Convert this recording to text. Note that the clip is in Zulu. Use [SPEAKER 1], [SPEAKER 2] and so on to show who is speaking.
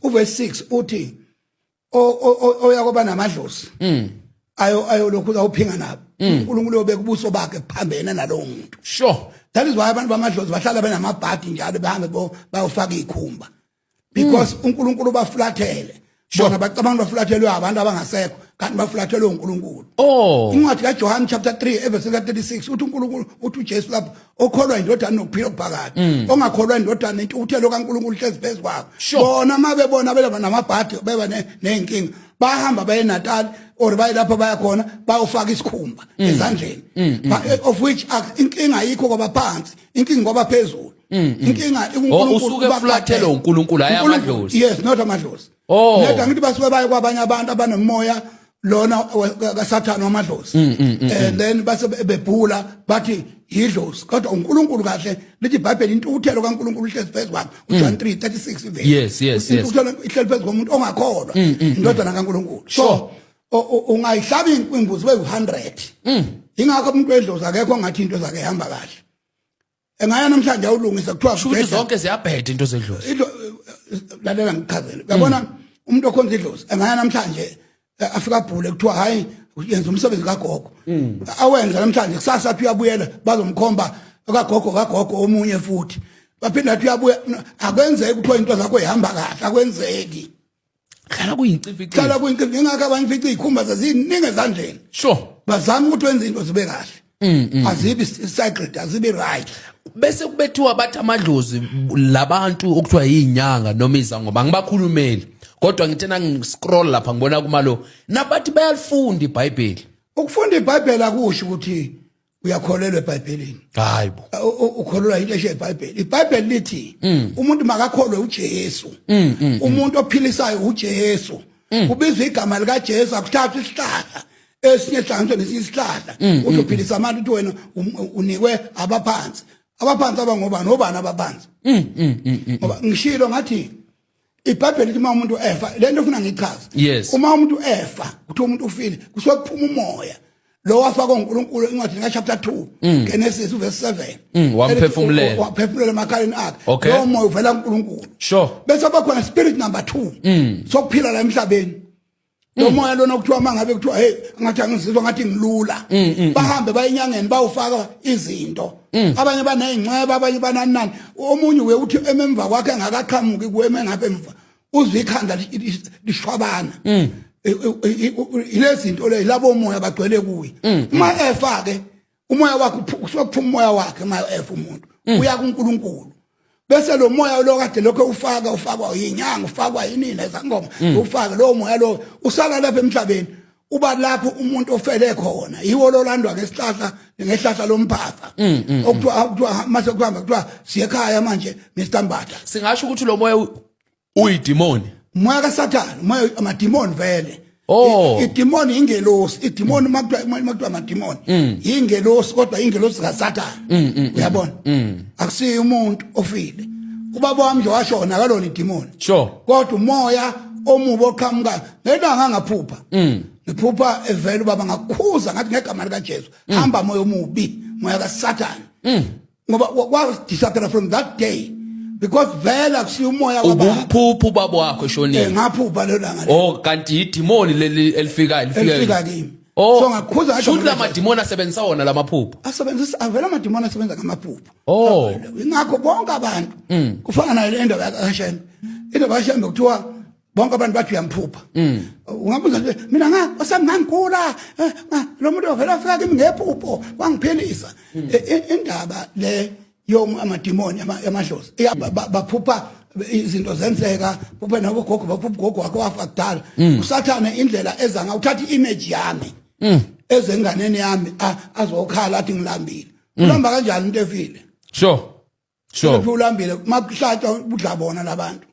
[SPEAKER 1] Uverse 6 uthi oya kwaba namadlozi ayo ayolokhu awuphinga nabo, uNkulunkulu uyobeka ubuso bakhe phambene nalowo muntu. That is why abantu bamadlozi bahlala benamabhadi njalo, behambe bayofaka ikhumba, because uNkulunkulu bafulathele. Bona bacabanga bafulathelwe abantu abangasekho, kanti bafulathelwe uNkulunkulu. Incwadi kaJohn chapter 3 verse 36 uthi uNkulunkulu, uthi uJesu lapho, okholwa indodana nokuphila okuphakade, ongakholwa indodana intukuthelo kaNkulunkulu hlezi phezu kwakhe. Bona uma bebona belaba namabhadi, beba nezinkinga, bahamba baye eNatal or baye lapho baya khona, bayofaka isikhumba ezandleni. Of which inkinga ayikho kwabaphansi, inkinga kwabaphezulu. Inkinga
[SPEAKER 2] Oh, usuke efulathele uNkulunkulu, hayi amadlozi.
[SPEAKER 1] Yes, not amadlozi. Neda ngithi basuke baye kwabanye abantu abanomoya lona kaSathane wamadlozi, and then base bebhula bathi yidlozi, kodwa uNkulunkulu kahle lithi iBhayibheli intukuthelo kaNkulunkulu ihlezi phezu kwakhe, uJohn 3:36 ivesi. Intukuthelo ihleli phezu komuntu ongakholwa indodana kaNkulunkulu. So ungayihlaba imbuzi bewu100. Ingakho umuntu wedlozi akekho ongathi into zakhe ihamba kahle. Engaya namhlanje awulungisa, kuthiwa
[SPEAKER 2] Sho ukuthi zonke ziyabheda into zedlozi.
[SPEAKER 1] Lalela ngichazele. Uyabona, umuntu okhonza idlozi engaya namhlanje, afika abhule, kuthiwa hayi, yenza umsebenzi kagogo. Awenza namhlanje, kusasa athi uyabuyela, bazomkhomba kagogo kagogo omunye futhi, baphinda athi uyabuya. Akwenzeki kuthiwa into zakho ihamba kahle, akwenzeki.
[SPEAKER 2] Hlala kuyincifi.
[SPEAKER 1] Hlala kuyinkinga. Ingakho abanye fica izikhumba zeziningi ezandleni. Bazama ukuthi wenze into zibe kahle, azibi cycled, azibi right.
[SPEAKER 2] Bese kubethiwa bathi amadlozi labantu okuthiwa yinyanga noma izangoma, ngibakhulumeli, kodwa ngithe nangiscroll lapha ngibona kumalo nabathi bayalifunda iBhayibheli.
[SPEAKER 1] Ukufunda iBhayibheli akusho ukuthi uyakholelwa eBhayibhelini.
[SPEAKER 2] Hayi bo.
[SPEAKER 1] Ukholelwa into esho eBhayibheli. IBhayibheli lithi umuntu makakholwe uJesu. Umuntu ophilisayo uJesu. Kubizwa igama likaJesu, akuthathwa isihlahla esinye hlanganiswe nesinye isihlahla uthi uphilisa abantu, uthi wena unikwe abaphansi. Abaphansi abangobani? Obani abaphansi? Ngoba ngishilo ngathi iBhayibheli lithi uma umuntu efa, le nto ufuna ngichaze, uma umuntu efa, kuthiwa umuntu ufile, kusuke kuphuma umoya lo wafakwa uNkulunkulu encwadini ka chapter 2 Genesis verse 7.
[SPEAKER 2] Wamphefumulela.
[SPEAKER 1] Waphefumulela emakhaleni akhe. Lowo moya uvela kuNkulunkulu. Bese bakhona spirit number 2 sokuphila la emhlabeni. Lo moya lona kuthiwa mangabe kuthiwa hey, ngathi angizizwa ngathi ngilula, bahambe bayinyangeni bawufaka izinto. Abanye baney'ncweba, abanye banani nani. Omunye uye uthi ememva kwakhe engakaqhamuki kuwe, emengapha emva uzwe ikhanda lishwabana. Ilezi zinto le, labo moya bagcwele kuye. Uma efa ke umoya wakhe kusuke kuphuma umoya wakhe. Uma efa umuntu uya kuNkulunkulu, bese lo moya lo kade lokho ufaka, ufakwa yinyanga, ufakwa yinini, ezangoma, ufake lowo moya lo usala lapha emhlabeni, uba lapho umuntu ofele khona, yiwo lolandwa ngesihlahla, ngehlahla lomphafa, okuthiwa mase kuhamba kuthiwa siye ekhaya manje, Mr Mbatha.
[SPEAKER 2] Singasho ukuthi lo moya uyidimoni?
[SPEAKER 1] Umoya kaSathane, umoya amadimoni vele. Idimoni ingelosi. Idimoni, makuthiwa amadimoni, ingelosi, kodwa ingelosi kaSathane, uyabona? Akusiyo umuntu ofile. Ubaba wami nje washona, akalona idimoni, kodwa umoya omubi oqhamuka. Ngelanga ngaphupha, ngiphupha evela ubaba, ngakhuza ngathi, "Ngegama likaJesu, hamba moya omubi, moya kaSathane," ngoba wa disappear from that day, because vele akusiyo umoya
[SPEAKER 2] wababa. Ubumphupha ubaba wakho eshonile?
[SPEAKER 1] Ngaphupha lelo langa.
[SPEAKER 2] Oh, kanti idimoni leli elifikayo
[SPEAKER 1] lifika elifika kimi.
[SPEAKER 2] Oh. So ngakhuza ngathi, shuthi lamadimoni asebenzisa wona lamaphupho.
[SPEAKER 1] Asebenzisa, avela amadimoni asebenza ngamaphupho.
[SPEAKER 2] Ingakho
[SPEAKER 1] bonke abantu, kufana nayo le ndaba kaShembe. Indaba kaShembe kuthiwa bonke abantu bathi uyamphupha. Ungabuza nje mina nga osami ngangigula, lo muntu wavela afika kimi ngephupho wangiphilisa. Indaba le yom amadimoni amadlozi, baphupha izinto zenzeka, phuphe nabo gogo, baphupha ugogo wakho wafa kudala. Usathane indlela eza ngayo, uthatha i-image yami ezenganeni yami, azokhala athi ngilambile. Ulamba kanjani into efile? Ulambile, makuhlatshwa udla bona labantu.